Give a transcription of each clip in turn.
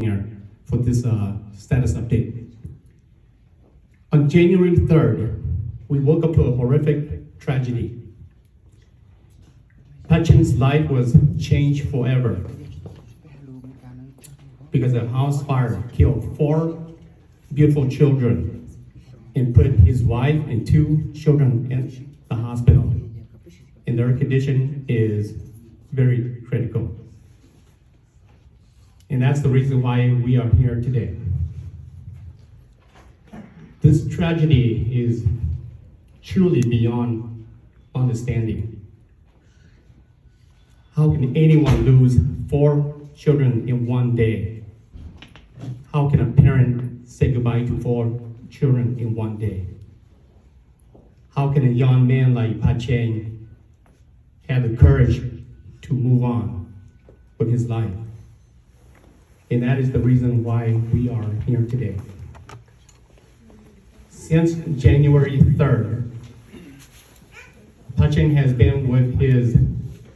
here for this uh, status update. On January third, we woke up to a horrific tragedy. Pachen's life was changed forever because a house fire killed four beautiful children and put his wife and two children in the hospital. And their condition is very critical. And that's the reason why we are here today. This tragedy is truly beyond understanding. How can anyone lose four children in one day? How can a parent say goodbye to four children in one day? How can a young man like Pacheng have the courage to move on with his life? And that is the reason why we are here today. Since January third, Pacheng has been with his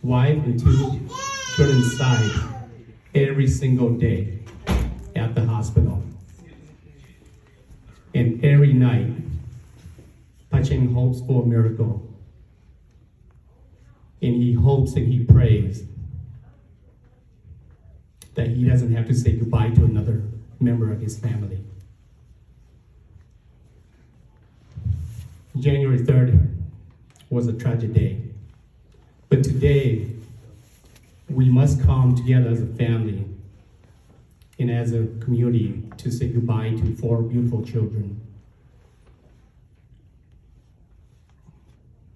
wife and two children's side every single day at the hospital. And every night, Pacheng hopes for a miracle. And he hopes and he prays that he doesn't have to say goodbye to another member of his family. January third was a tragic day. But today, we must come together as a family and as a community to say goodbye to four beautiful children.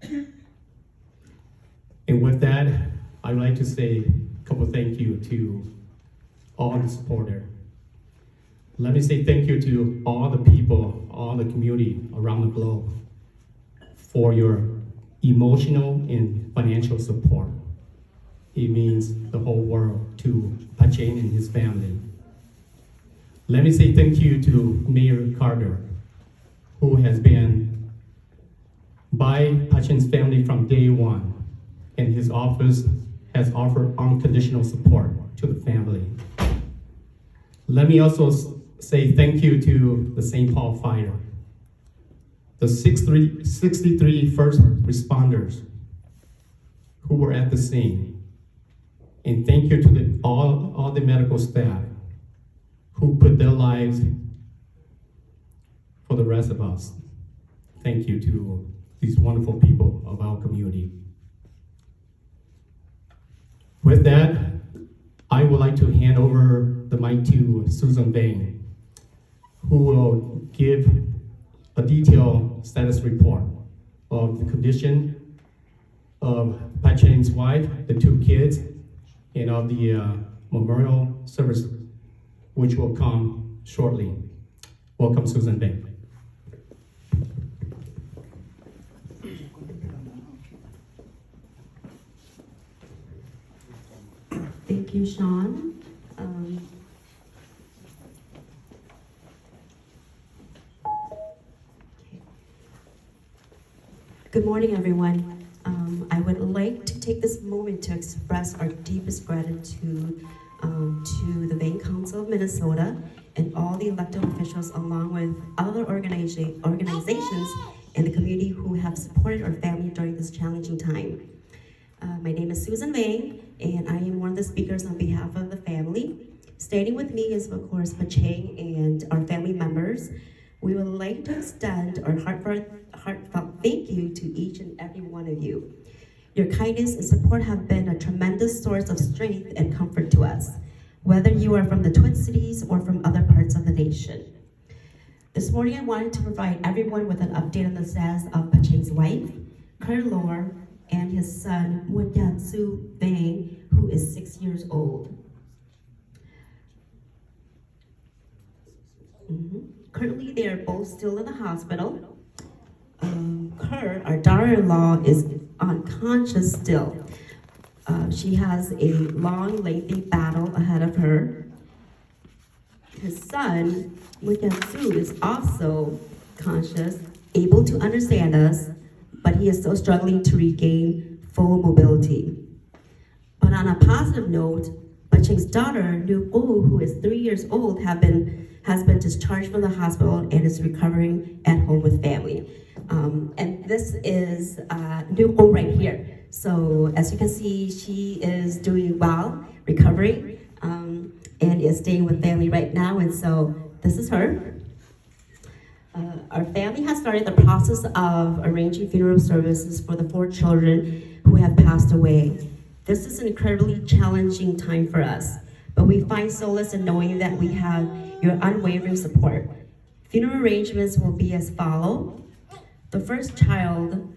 And with that, I'd like to say a couple thank you to all the supporters. Let me say thank you to all the people, all the community around the globe for your emotional and financial support. It means the whole world to Pacheng and his family. Let me say thank you to Mayor Carter, who has been by Pachen's family from day one, and his office has offered unconditional support to the family. Let me also say thank you to the Saint Paul Fire, the sixty-three first responders who were at the scene. And thank you to the, all, all the medical staff who put their lives for the rest of us. Thank you to these wonderful people of our community. With that, I would like to hand over the mic to Susan Vang, who will give a detailed status report of the condition of Pachen's wife, the two kids, and of the uh, memorial service, which will come shortly. Welcome, Susan Vang. Thank you, Sean. Um, okay. Good morning, everyone. Um, I would like to take this moment to express our deepest gratitude um, to the Vang Council of Minnesota and all the elected officials, along with other organiza- organizations in the community who have supported our family during this challenging time. Uh, my name is Susan Vang, and I am one of the speakers on behalf of the family. Standing with me is, of course, Pacheng and our family members. We would like to extend our heartfelt, heartfelt thank you to each and every one of you. Your kindness and support have been a tremendous source of strength and comfort to us, whether you are from the Twin Cities or from other parts of the nation. This morning, I wanted to provide everyone with an update on the status of Pacheng's wife, Kerlor, and his son, Mukyatsu Vang, who is six years old. Mhm. Currently, they are both still in the hospital. Um, Kerr, our daughter-in-law, is unconscious still. Uh, she has a long, lengthy battle ahead of her. His son, Mukyatsu, is also conscious, able to understand us, but he is still struggling to regain full mobility. But on a positive note, Ching's daughter, Nuku, who is three years old, have been has been discharged from the hospital and is recovering at home with family. Um, and this is uh, Nuku right here. So as you can see, she is doing well, recovering, um, and is staying with family right now. And so this is her. Uh, our family has started the process of arranging funeral services for the four children who have passed away. This is an incredibly challenging time for us, but we find solace in knowing that we have your unwavering support. Funeral arrangements will be as follow. The first child,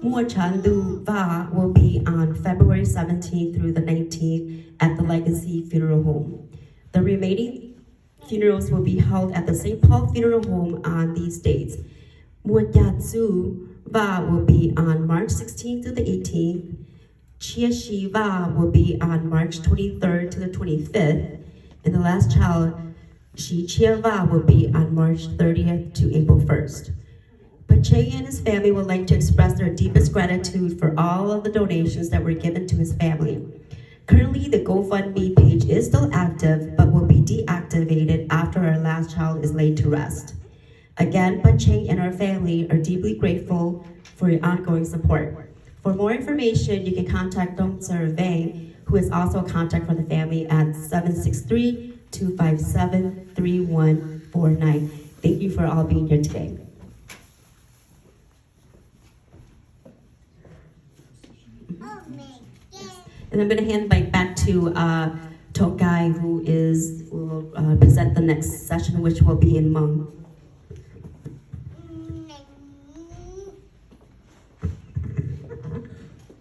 Muo Chandu Va, will be on February seventeenth through the nineteenth at the Legacy Funeral Home. The remaining funerals will be held at the Saint Paul Funeral Home on these dates. Muo Kya Tzu Va will be on March sixteenth to the eighteenth. Chia Shi Va will be on March twenty-third to the twenty-fifth. And the last child, Shi Chia Va, will be on March thirtieth to April first. Pacheng and his family would like to express their deepest gratitude for all of the donations that were given to his family. Currently, the GoFundMe page is still active but will be deactivated after our last child is laid to rest. Again, Pacheng and our family are deeply grateful for your ongoing support. For more information, you can contact Dong Tzer Vang, who is also a contact for the family at seven six three, two five seven, three one four nine. Thank you for all being here today. And I'm going to hand the mic back to uh, Tokai, who is will uh, present the next session, which will be in Hmong.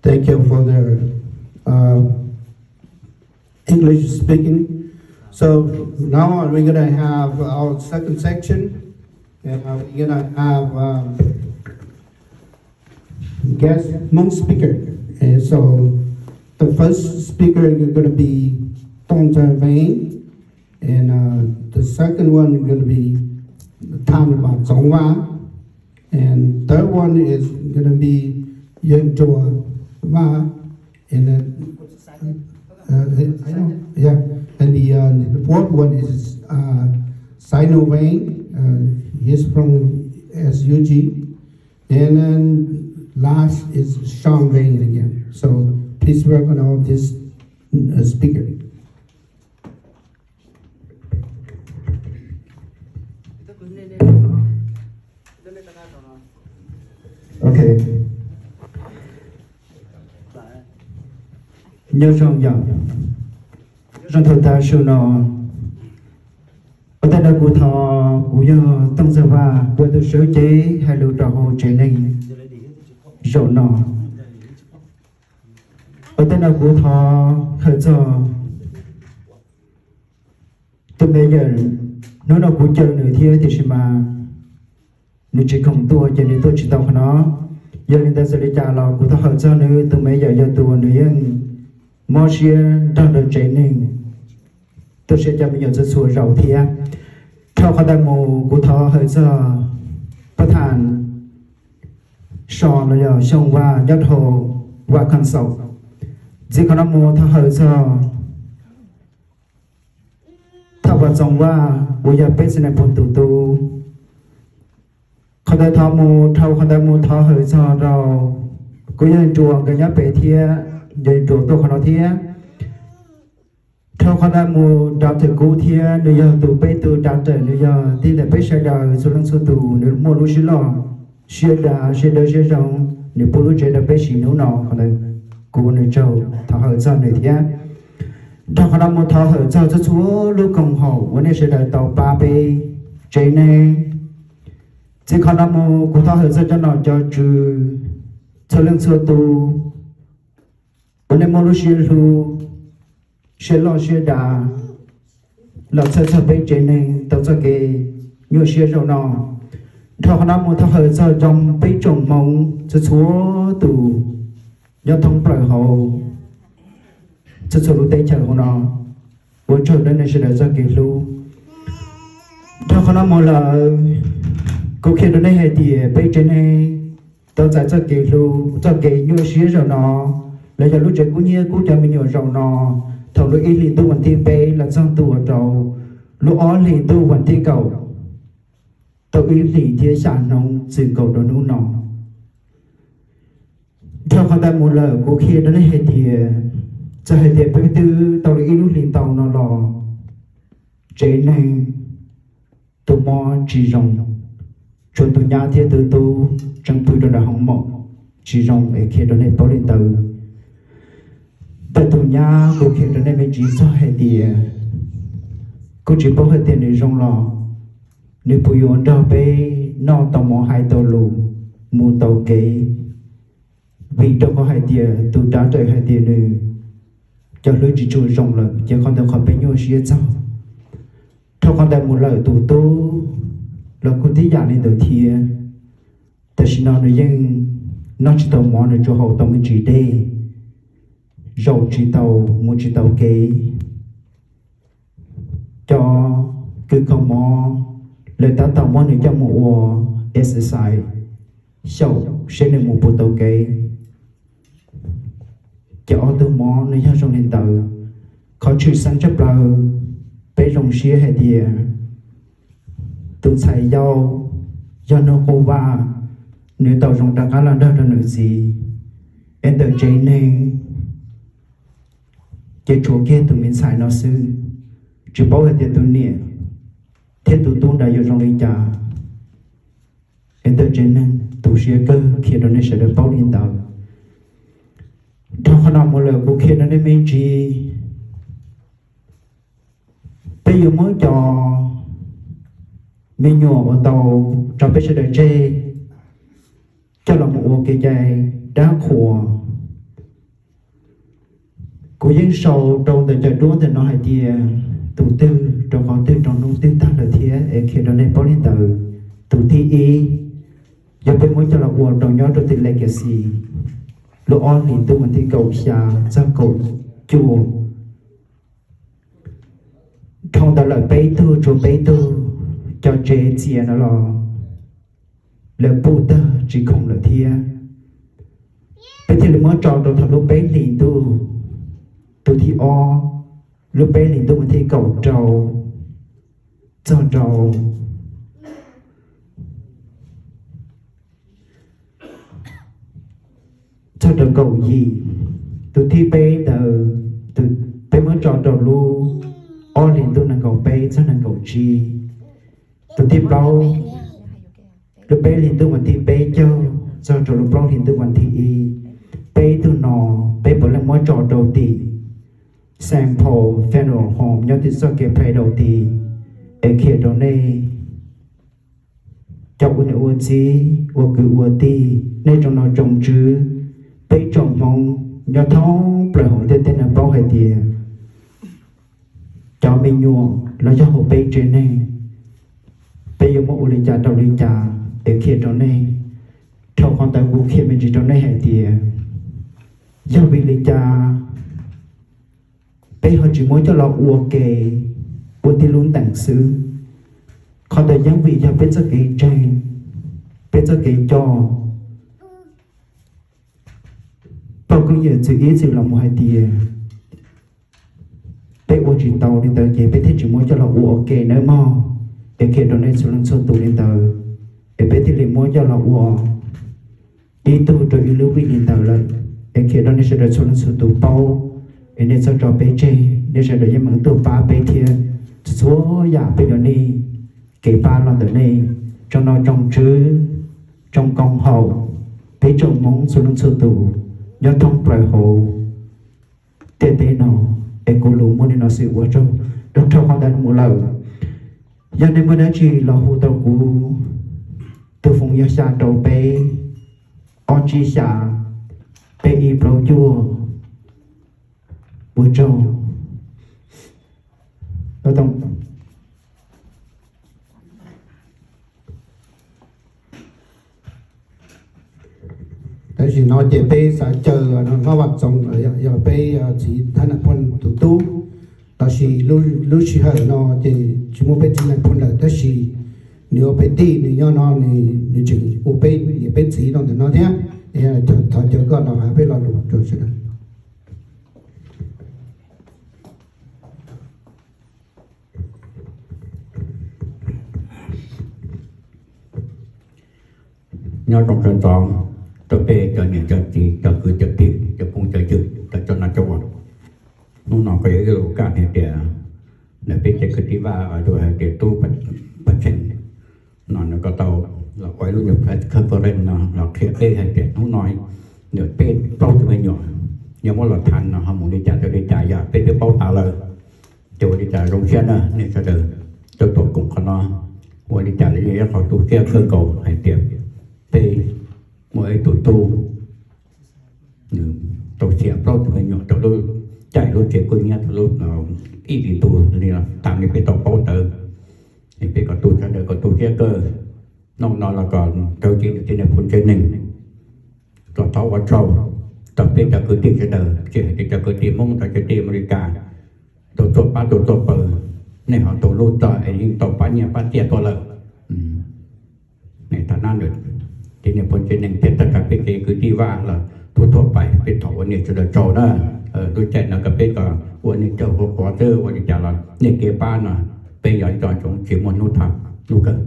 Thank you for the uh, English speaking. So now we're going to have our second section, and uh, we're going to have um, guest Hmong speaker. And so the first speaker is going to be Tong Tzer Vang, and uh, the second one is going to be Tan Ba Zong Wa, and third one is going to be Yuen Zhuo Ma, and then uh, I know, yeah, and the, uh, the fourth one is uh, Sino Wang. Uh, he's from S U G, and then last is Sean Wang again. So please welcome all this uh, speaker. Ok. Nyob zoo yom. Zoo thaum tav su no, ua ntej no kuv thov, kuv yog Tooj Txawj Vaj, kuv tus sawv cev hais lus rau hauv tsev neeg zaum no. Ua ntej no kuv thov hawm txog tus me yawm, hnub no kuv caw nws thiab tiam sis mas nws tsis khoom tuaj ces nws tuaj tsis tau qhov no. Yog li ntawd txawm li cas los kuv thov hawm txog nws, tus me yawm yog tus uas nws yeej mob siab nrog rau tsev neeg, tu siab cov me nyuam txhua txhua zaus thiab. Dhau qhov ntawd mus kuv thov hawm txog Pab Tham So los yog Xyooj Vaj nyob rau Vaj Kham Xaum. Ntxiv qhov no mus thov hawm txog Thaj Vaj Txoov Vaj uas yog peb txiv neej phooj ywg tus tu. Qhov ntawd thov mus, dhau qhov ntawd mus thov hawm txog rau kuv yawg Ntsuas nkawd nyob pem thiab, yawg Ntsuas tuaj qhov no thiab. Dhau qhov ntawd mus rau thawm kuv thiab, nws yog tus peb tus doctor, nws yog tij ntawm peb sawv daws txhua leej txhua tus, nws muaj lub siab loj, siab dav, siab dawb siab zoo, nws pub lub tsev rau peb siv hnub no, qhov ntawd kuv ua nws tsaug, thov hawm txog nws thiab. Dhau qhov no mus thov hawm txog txhua txhua lub koom haum uas nej sawv daws tau pab peb tsev neeg. Txij qhov no mus kuv thov hawm txog cov nom cov tswv txhua leej txhua tus uas nej muaj lub siab hlub, siab loj siab dav los txhawb txog peb tsev neeg tau txoj kev nyuaj siab zaum no. Dhau qhov no mus thov hawm txog cov peb tsoom Hmoob txhua txhua tus nyob thoob plaws hauv txhua txhua lub teb chaws hauv no, ua tsaug rau nej sawv daws txoj kev hlub. Dhau qhov no mus lawm, kuv qhia rau nej hais tias peb tsev neeg tau txais txoj kev hlub, txoj kev nyuaj siab zaum no, los yog lub tsev kub hnyiab kub cov me nyuam zaum no, Thaum lub ib hlis ntuj vas thib peb los txog ntua rau lub ob hlis ntuj vas thib kaum, tau ib hlis thiab xya hnub txwm nkaus rau hnub no. Dhau qhov ntawd mus lawm kuv qhia rau nej hais tias, txawm hais tias peb twb tau lub ib lub hlis ntau no los, tsev neeg tus mob tsis zoo, tsuas tus nyab thiab tus tub tseem pw rau nram hoo maum tsis zoo es qhia rau nej paub li ntawd. Ntawm tus nyab kuv qhia rau nej me ntsis txog hais tias, kuv tsis paub hais tias nws zoo los nws puas yuav nrog peb noj tau mov hais tau lus, mus tau kev, vim rau qhov hais tias tus dab raws hais tias nws cov hlwb tsis tshua zoo lawm ces qhov ntawd qhov peb nyuaj siab txog. Dhau qhov ntawd mus lawm tus tub los kuj tib yam li ntawd thiab. Tam sim no nws yeej noj tsis tau mov, nws tsuas haus tau me ntsis dej, zaum tsis tau, mus tsis tau kev. Cov kws kho mob lawv tab tom muab nws coj mus ua exercise xyaum seb nws mus puas tau kev. Ces ob tug mob nws yog zoo li ntawd. Qhov tshwm xeeb tshaj plaws, peb zoo siab hais tias tus ntxhais yau yog Nuj Qub Vaj, nws tau zoo rov qab los nrog rau nws txiv, es ntawm tsev neeg ces tshuav kiag tus me ntxhais no xwb. Tsis paub hais tias tus niam thiab tus tub nrad yuav zoo li cas, es ntawm tsev neeg tu siab kawg, qhia rau nej sawv daws paub li ntawd. Dhau qhov no mus lawm kuv qhia rau nej me ntsis, peb yuav muab cov me nyuam uas tau tso peb sawv daws tseg coj los mus ua kev cai dab qhuas. Kuv yeej sau rau ntawm cov duab ntawm no hais tias tus twg rau qhov twg rau hnub twg tag lawm thiab es qhia rau nej paub li ntawd. Tus thib ib, yog peb muab coj los ua rau nyob rau tim Legacy, lub ob hlis ntuj vas thib kaum xya txog kaum cuaj. Dhau ntawd lawm peb tug, tshuav peb tug, cov tsev txias no los lawv puj tag tsis khoom lawm thiab. Peb thiaj li muab tso rau thaum lub peb hlis ntuj, tus thib ob, lub peb hlis ntuj vas thib kaum rau txog rau txog rau kaum yim. Tus thib peb ntawd, peb muab tso rau lub ob hlis ntuj nees nkaum peb txog nees nkaum tsib. Tus thib plaub, lub peb hlis ntuj vas thib peb caug txog rau lub plaub hlis ntuj vas thib ib. Peb tug no peb puav leej muab tso rau tim Saint Paul Funeral Home nyob tim txoj kev play rau tim, es qhia rau nej cov ua niam ua txiv, ua kwv ua tij, nej tsoom nom tsoom tswv, peb tsoom Hmoob nyob thoob plaws hauv ntiaj teb no paub hais tias cov me nyuam los yog hauv peb tsev neeg, peb yuav muab ua li cas rau li cas es qhia rau nej. Dhau qhov ntawd kuv qhia me ntsis rau nej hais tias, yog vim li cas peb ho tsis muab coj los ua ke ua tib lub ntees xwb? Qhov ntawd yeej vim yog peb txoj kev ntseeg, peb txoj kev coj. Pog Koob Yawm txwm ib txwm los mus hais tias, peb ua tsis tau li ntawd ces peb thiaj tsis muab coj los ua ua ke nawb mog. Es qhia rau nej txhua leej txhua tus li ntawd, es peb thiaj li muab coj los ua ib tug rau ib lub vij li ntawd lawm. Es qhia rau nej sawv daws txhua leej txhua tus paub, es nej txhob tso peb tseg, nej sawv daws yeej meem tuaj pab peb thiab. Txhua txhua yam peb yuav nej kev pab los ntawm nej, tsoom nom tsoom tswv, tsoom koom haum, peb tsoom Hmoob txhua leej txhua tus nyob thoob plaws hauv ntiaj teb no. Es kuv lus muaj li no xwb, ua tsaug. Dhau qhov ntawd mus lawm, yog nej muaj dab tsi los hu rau kuv, tus foom yog xya rau peb, ob tsib xya, peb ib plaub cuaj. Ua tsaug. Tam sim no ces peb xav caw Hlob Vaj Txoov, yog peb txiv Thab Nais Phoo tus tub, tab sis lub sij hawm no ces tsis muaj peb txiv Nais Phoo lawm, tab sis nws ua peb tij, nws nyob no, nws tseem ua peb niam peb txiv rau ntawm no thiab. Thov caw koj los hais peb lo lus rau sawv daws. Nyob zoo sawv ntxov rau peb cov niam cov txiv, cov kwv cov tij, cov phooj cov ywg, cov coj noj coj ua. Hnub no kuj yog ib lub kas hais tias ntawm peb cov kwv tij Vaj, hais tias tub Paj Tsheej no nws kuj tau los ua ib lub nyuag press conference no los qhia peb hais tias hnub no ntawm peb plaub tug me nyuam yog muab los tham no ho mus li cas rau li cas, yog peb twb paub tas lawm. Ces ua li cas zoo siab na nej sawv daws tuaj tuam koom qhov no, ua li cas los yeej yog qhov tu siab kawg nkaus hais tias peb muaj ib tug tub nws tau xiam plaub tug me nyuam rau lub caij lub tsev kub hnyiab, tau lub ib hlis ntuj li no tas li peb tau paub ntawd. Es peb kom tu sawv daws kom tu siab kawg. Hnub no los kom rau tsev, tsev neeg phooj tsev neeg los thov ua tsaug rau peb cov kwv tij sawv daws, tsis hais tias cov kwv tij Hmoob, cov kwv tij Amelikas, tau tuaj pab tau tuaj pawg, nej ho tau lub rog es yeej tau pab nyiaj pab txiaj tuaj lawm. Thaum no tsev neeg phooj tsev neeg thiab tag nrho peb cov kwv tij Vaj los tuaj tuaj pais, peb thov ua nej sawv daws tsaug na. Lub caij no kom peb kom ua nej cov hauv qhov xwb, ua li cas los nej kev pab no peb yuav nco ntsoov tsis muaj hnub tham hnub kawg.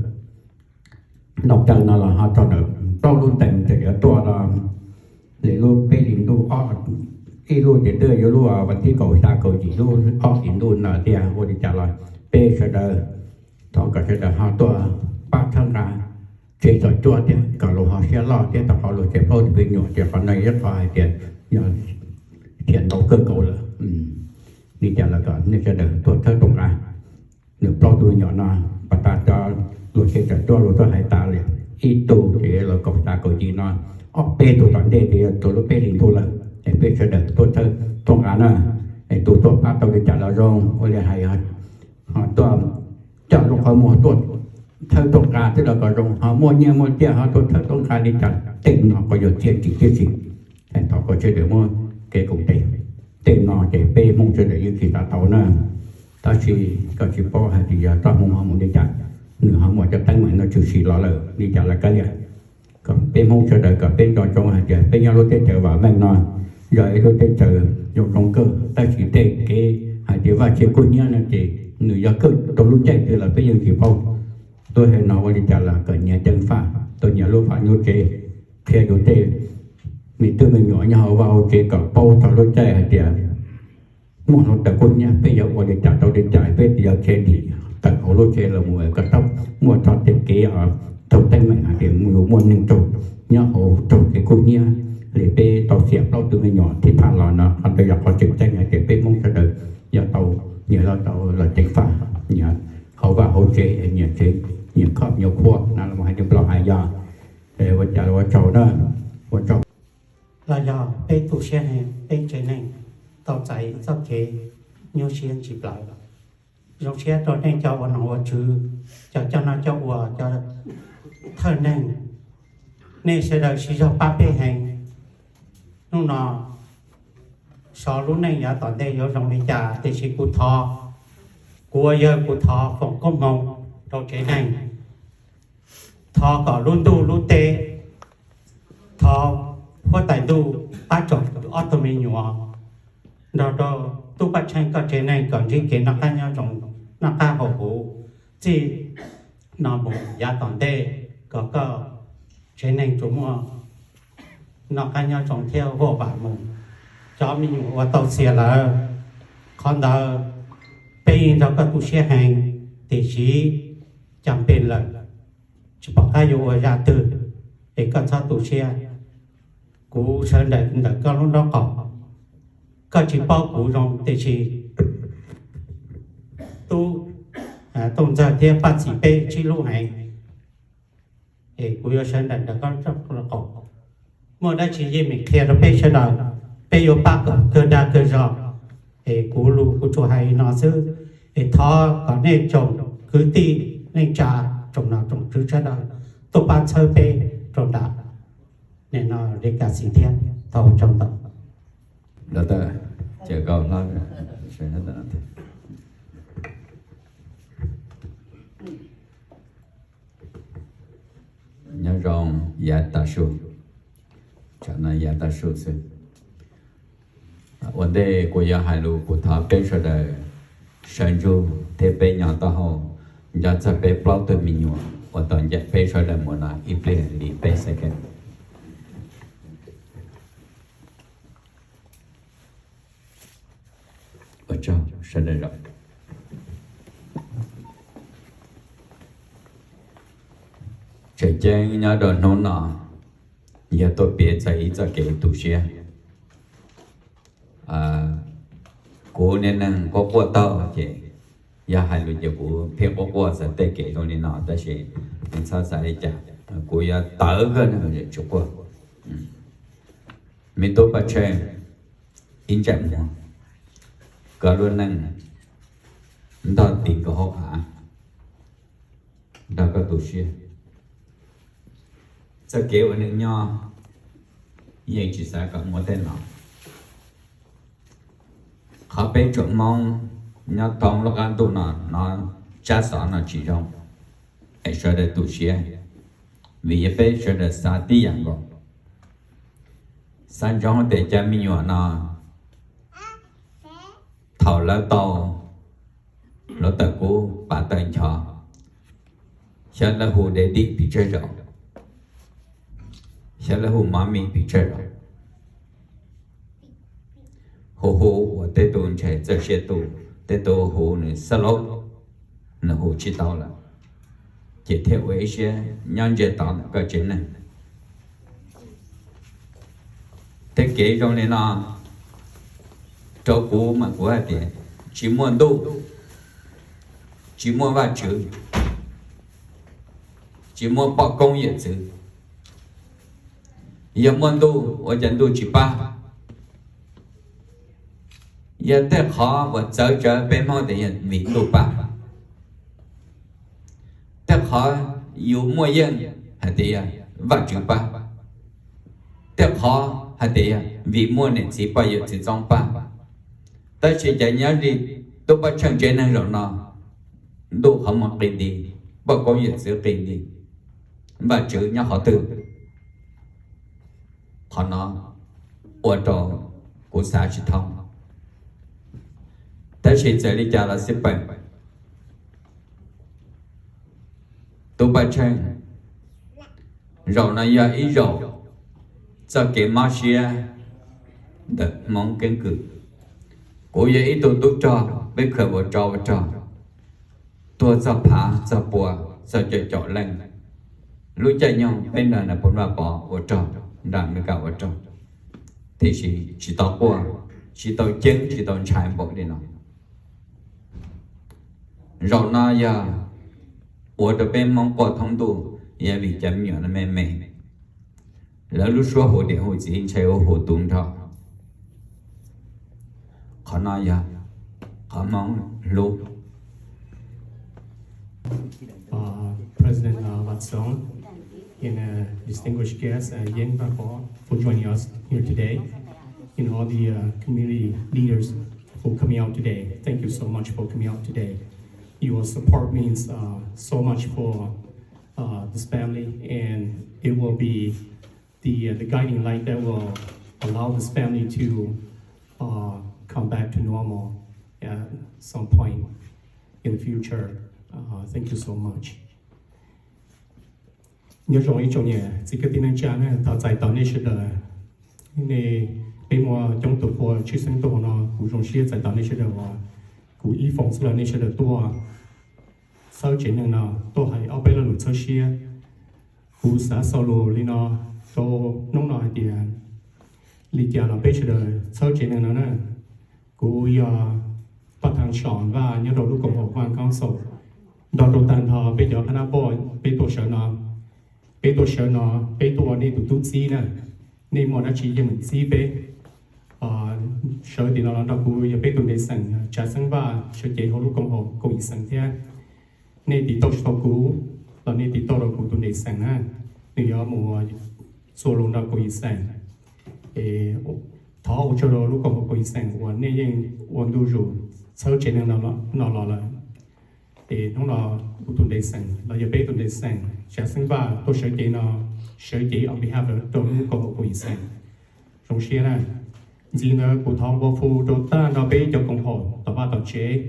Noj cawv no los ho txog ntawm plaub lub ntees ces yuav tuaj los li lub peb hlis ntuj, ib lub ces twb yuav lub vas thib kaum xya kaum yim lub ob hlis ntuj no tiag. Ua li cas los peb sawv daws thov kom sawv daws ho tuaj pab txhawb nqa tsev xyom cuab thiab kom luag ho siab loj thiab, rau qhov luag tsev plaub tug me nyuam ces qhov no yog ib qho hais tias yog thiam ntau kawg nkaus lawm. Li cas los kom nej sawv daws tuaj txhawb tuaj nqa nws plaub tug me nyuam no. Pas tas cov luag tsev xyom cuab luag twb hais tas li, ib tug ces los kaum xya kaum yim no, ob peb tug tom ntej ces yog rau lub peb hlis ntuj lawm, es peb sawv daws tuaj txhawb tuaj nqa na. Es tus tuaj pab tau li cas los zoo, ua li hais ho tuaj coj lub qhov muag tuaj txhawb tuaj nqa twb los kom zoo, ho muaj nyiaj muaj txiaj ho tuaj txhawb tuaj nqa li cas tej no kuj yog txiaj ntsig tib si. Thov kom sawv daws muab kev koom tes, tej no ces peb Hmoob sawv daws yeej tsis xav tau na. Tab sis koj tsis paub hais tias yog txoj hmoo ho mus li cas, nws ho muaj cov teeb meem no tshwm sim los lawm li cas los kav liam. Kom peb Hmoob sawv daws kom peb nco ntsoov hais tias peb nyob lub teb chaws vam meej no yog ib lub teb chaws zoo zoo kawg, tab sis tej kev hais tias vaj tse kub hnyiab no ces nws yog kawg rau lub caij twg los peb yeej tsis paub. Tuaj hais no ua li cas los kom nyias ceev faj, tuaj nyias lub vaj lub tsev, qhia yus tej me tub me nyuam nyob hauv vaj hauv tsev kom paub txog lub caij hais tias muaj hluav taws kub hnyiab peb yuav ua li cas rau li cas, peb yuav khiav dim tawm hauv lub tsev los mus kom tau muaj txoj tej kev raug teeb meem hais tias yus muaj neeg raug nyob hauv raug kev kub hnyiab li peb tau xiam plaub tug me nyuam thib phaj los no. Qhov ntawd yog qhov tseem ceeb hais tias peb Hmoob sawv daws yuav tau, nyias yuav tau los ceev faj nyias hauv vaj hauv tsev, nyias tsev, nyias khoj nyias khuab na, los hais tias Nplog hais yog ua cas ua tsaug na, ua tsaug. Los yog peb tu siab heev peb tsev neeg tau txais txoj kev nyuaj siab ntsis plawv. Zoo siab rau nej cov ua nom ua tswv, cov coj noj coj ua, cov thawj neeg, nej sawv daws siv zog pab peb heev. Hnub no xyov lub neej yav tom ntej yuav zoo li cas, tiam sis kuv thov, kuv ua yawg kuv thov foom koob hmoov rau tsev neeg, thov kom lub ntuj lub teb, thov huab tais ntuj pab tsom kwm ob tug me nyuam nrog rau tub Paj Tsheej koj tsev neeg kom ntsib kev noj qab nyob zoo, noj qab haus huv, txij no mus yav tom ntej kom koj tsev neeg tsuas muaj noj qab nyob zoo thiab huaj vam mus. Cov me nyuam uas tau xiam lawm, qhov ntawd peb yeej nrog koj tu siab heev, tiam sis cas npe lawm tsis pom qab yuav ua zaj twg, es koj txhob tu siab. Kuv sawv daws ntawm koj lub nraub qaum, koj tsis paub kuv zoo tiam sis tub Tooj Ntxawg thiab Paj Txhim peb sib hlub heev, es kuv yuav sawv daws ntawm koj lub nraub qaum. Muaj dab tsi yeej meem qhia rau peb sawv daws, peb yuav pab kom kawg dag kawg zog. Es kuv lus kuv tsuas hais li no xwb, es thov kom nej tsoom kwv tij neej tsa, tsoom nom tsoom tswv sawv daws tuaj pab txhawb peb rau nram no li kas xis thiab. Thov ua tsaug ntau. Nyob zoo yav tav su, yav tav su xwb. Ua ntej kuv yuav hais lus kuv thov peb sawv daws sawv ntsug thiab peb nyo taub hau nco txog peb plaub tug me nyuam. Ua tau ncaim peb sawv daws mus no ib pliag li peb xees. Ua tsaug sawv daws. Tseem ceeb nyob rau hnub no yog tuaj piav txog ib txoj kev tu siab. Kuv niaj neeg quaj quaj taug ces yog hais lus ces kuv pheej quaj quaj txog tej kev zoo li no, tab sis txhob xav li cas, kuv yuav tawv kawg no tsis quaj. Me tub Paj Tsheej, ib ntsais muag, koj lub neej ntog ti nkaus hauv av nrog koj tu siab. Txoj kev ua neej nyob yeej tsis xav kom muaj tej no. Qhov peb tsoom Hmoob nyob thoob lub qab ntuj no hnov tsab xov no tsis zoo, es sawv daws tu siab, vim yog peb sawv daws xav tib yam nkaus. Xav ntsoov tias cov me nyuam no thaum lawv tau hluav taws kub pav taws nchov, xyov lawv hu daddy pes tsawg zaus, xyov lawv hu mommy pes tsawg zaus, hu hu uas tej tus ntshe txawj siab tus, tej tus hu nws xab laub, nws hu tsis tau lawm, ces thiaj ua ib siab nyob ntsia tod ntawm koj tsev neeg. Tej kev zoo li no rau kuv mas kuv hais tias tsis muaj ntuj, tsis muaj Vajtswv, tsis muaj poj koob yawm txwv. Yog muaj ntuj ua cas ntuj tsis pab? Yog tej qhov uas txawv tsawv peb Hmoob tias yog vim ntuj pab. Tej qhov yus muaj yeej hais tias yog Vajtswv pab. Tej qhov hais tias yog vim muaj niam txiv poj yawm txwv txoob pab. Tab sis cas nyob li tub Paj Tsheej tsev neeg zaum no, ntuj qhov muag qi nti, poj koob yawm txwv qi nti, Vajtswv nyob qhov twg? Qhov no ua rau kuv xav tsis thoob. Tab sis txawm li cas los xij peem, tub Paj Tsheej, zaum no yog ib zaum txoj kev mob siab ntawm Hmoob keeb kwm. Kuv yog ib tug tub rog, peb khaws ua tsov ua rog, tuag txog phav txog pua, txog caum caum leej. Lub caij nyoog peb nrog Nais Phoo Vaj Pov ua rog, nrog Amelikas ua rog, tiam sis tsis tau quaj, tsis tau ceeb, tsis tau ntshai npaum li no. Zaum no yog ua rau peb Hmoob quaj thoob ntuj, yog vim cov me nyuam no me me, lawv lub suab hu niam hu txiv ntshai ua hu tu nrho. Qhov no yog qhov Hmoob hlub. Uh, President uh, Vat Song, and uh, distinguished guests, uh, Yen Vat Pov, for joining us here today, and all the uh, community leaders for coming out today. Thank you so much for coming out today. Your support means uh, so much for uh, this family, and it will be the, uh, the guiding light that will allow this family to uh, come back to normal at some point in the future. Uh, thank you so much. Nyob zoo ib tsoom niam txiv kwv tij neej tsa, thov txais tos nej sawv daws. Nej, peb muaj coob tus qhua tshwj xeeb tuaj hauv no, kuv zoo siab txais tos nej sawv daws uas kuv ib foom xwb los nej sawv daws tuaj txhawb tsev neeg no, tuaj hais ob peb lo lus txhawb siab. Kuv xav xaus lus li no rau hnub no hais tias li cas los peb sawv daws txhawb tsev neeg no na. Kuv yog Paj Thaj Xyooj Vaj nyob rau lub koom haum Vaj Council, nrog rau tag nrho peb cov phab nab poj peb tuaj sawv no. Peb tuaj sawv no, peb tuaj ua nej tus tub txib na. Nej muaj dab tsi yeej meem txib peb. Sawv tim no los nrog kuv yog peb tus nte xeem Tsav Xeeb Vaj sawv cev hauv lub koom haum Koom Yim Xeem thiab. Nej tiv tauj tsis tau kuv los nej tiv tauj rau kuv tus nte xeem na, nws yuav mus txuas lus nrog Koom Yim Xeem. Es thov ua tsaug rau lub koom haum Koom Yim Xeem uas nej yeej ua ntu zus txhawb tsev neeg no los lawm. Es hnub no kuv tus nte xeem los yog peb tus nte xeem Tsav Xeeb Vaj tuaj sawv cev no, sawv cev on behalf rau lub koom haum Koom Yim Xeem. Zoo siab na. Ntxiv ntawd kuv thov npaj fu rau tag nrho peb cov koom haum tom vaj tom tsev,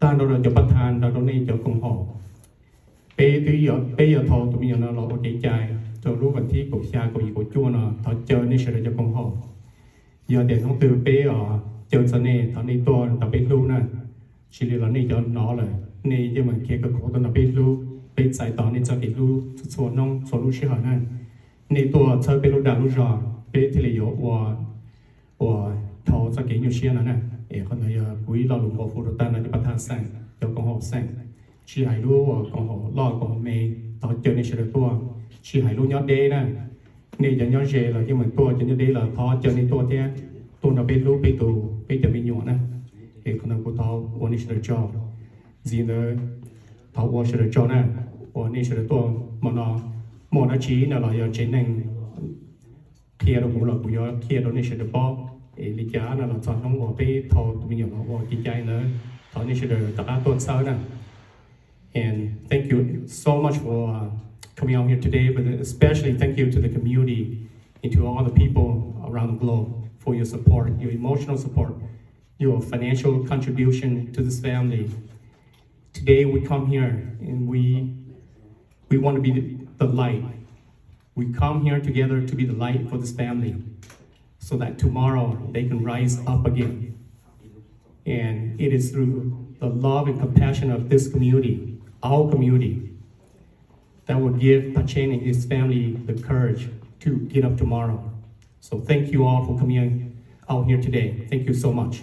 tag nrho rau cov paj thaj, nrog rau nej cov koom haum, Peb twb yog, peb yog thau tus me nyuam no los ua kev cai rau lub vas thib kaum xya kaum yim kaum cuaj no, thov caw nej sawv daws cov koom haum. Yog tias hnub twg peb caw txog nej, thov nej tuaj nrog peb hlub na. Tsis li los nej cov hnov lawm, nej yeej meem khiav kawg nkaus tuaj nrog peb hlub, peb txais tos nej txoj kev hlub txhua txhua hnub txhua lub sij hawm na. Nej tuaj txhawb peb lub dag lub zog, peb thiaj li yuav ua, ua dhau txoj kev nyuaj siab no na. Es qhov ntawd yog kuv ib lo lus npau fuv rau tag nrho cov pab thaj xeem, cov koom haum xeem, tsis hais lub uas koom haum loj koom haum me, thov caw nej sawv daws tuaj. Tsis hais lub nyob deb na, nej cov nyob ze los yeej meem tuaj, cov nyob deb los thov caw nej tuaj thiab, tuaj nrog peb hlub peb tus, peb cov me nyuam na. Es qhov ntawd kuv thov ua nej sawv daws tsaug. Ntxiv ntawd thov ua sawv daws tsaug na, uas nej sawv daws tuaj hmo no, muaj dab tsi no los yog tsev neeg qhia rau kuv los kuv yuav qhia rau nej sawv daws paub. Es li cas no los txog hnub uas peb thau tus me nyuam no ua kev cai ntawd, thov nej sawv daws rov qab tuaj txhawb na. And thank you so much for uh, coming out here today, but especially thank you to the community and to all the people around the globe for your support, your emotional support, your financial contribution to this family. Today we come here and we we want to be the light. We come here together to be the light for this family so that tomorrow they can rise up again. And it is through the love and compassion of this community, our community, that will give Pacheng and his family the courage to get up tomorrow. So thank you all for coming out here today. Thank you so much.